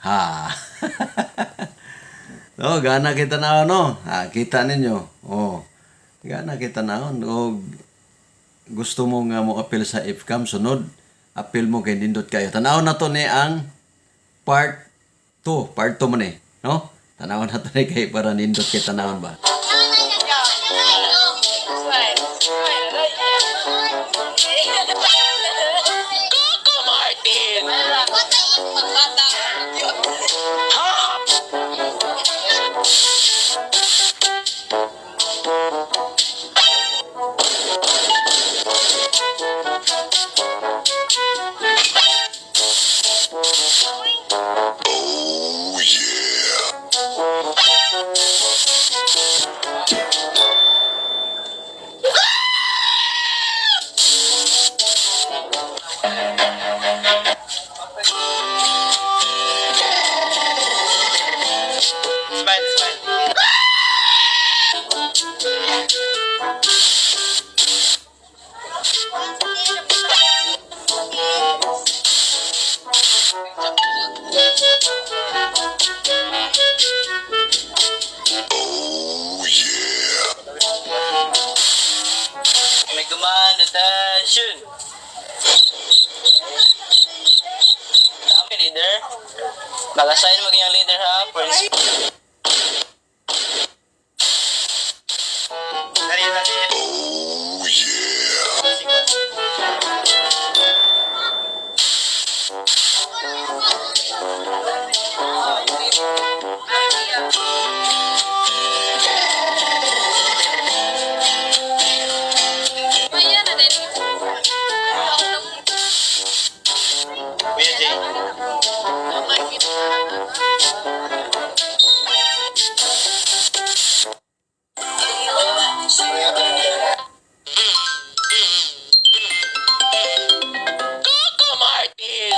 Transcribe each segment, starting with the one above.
Ha. No, gana kita na, no. Ha, kita ninyo. Oh. Gana kita na og gusto mo nga mo apil sa IFCAM sunod, apil mo kay nindot kayo. Tanaw na to ni ang part 2, part 2 man eh, no? Tanawon na to ni kay para nindot kay tanawon ba. Coco Martin! Smile, smile. May command, attention! Dami, leader. Mag-assign mo yung leader ha. First. Dali, dali. Kuya Jay. Coco Martin!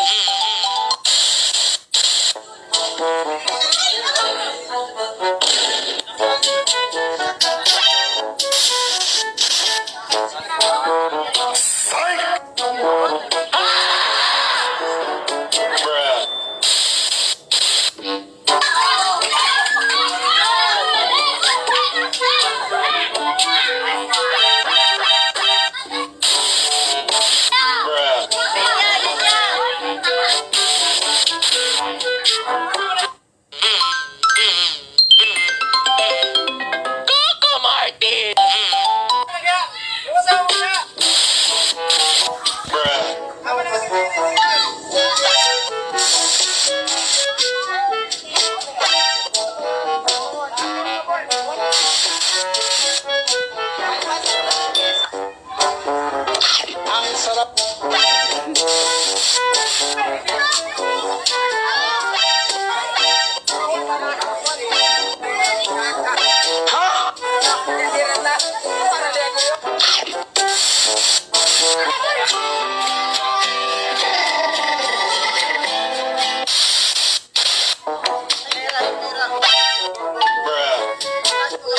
Coco Martin! Ang sarap.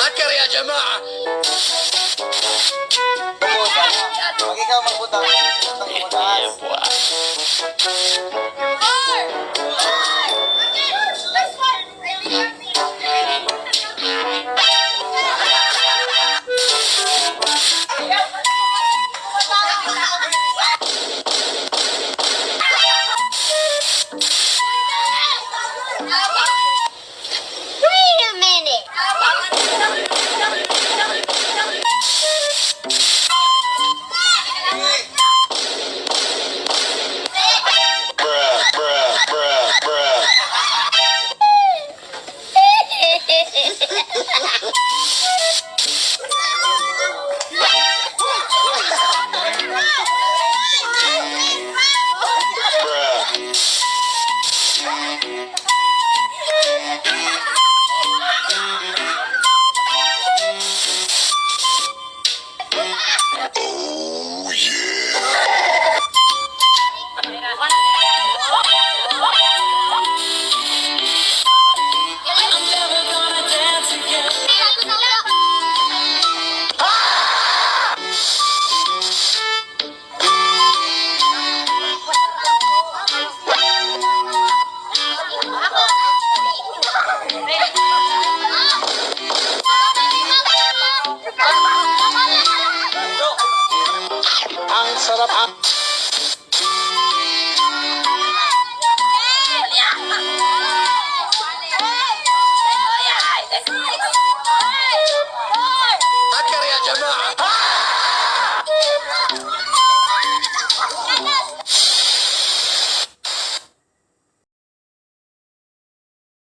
Hacker ya jamaah! Pag ikaw magbutang, Yeah, boy. Wait a minute. Bruh, bruh, bruh, bruh. Bruh. Sarap.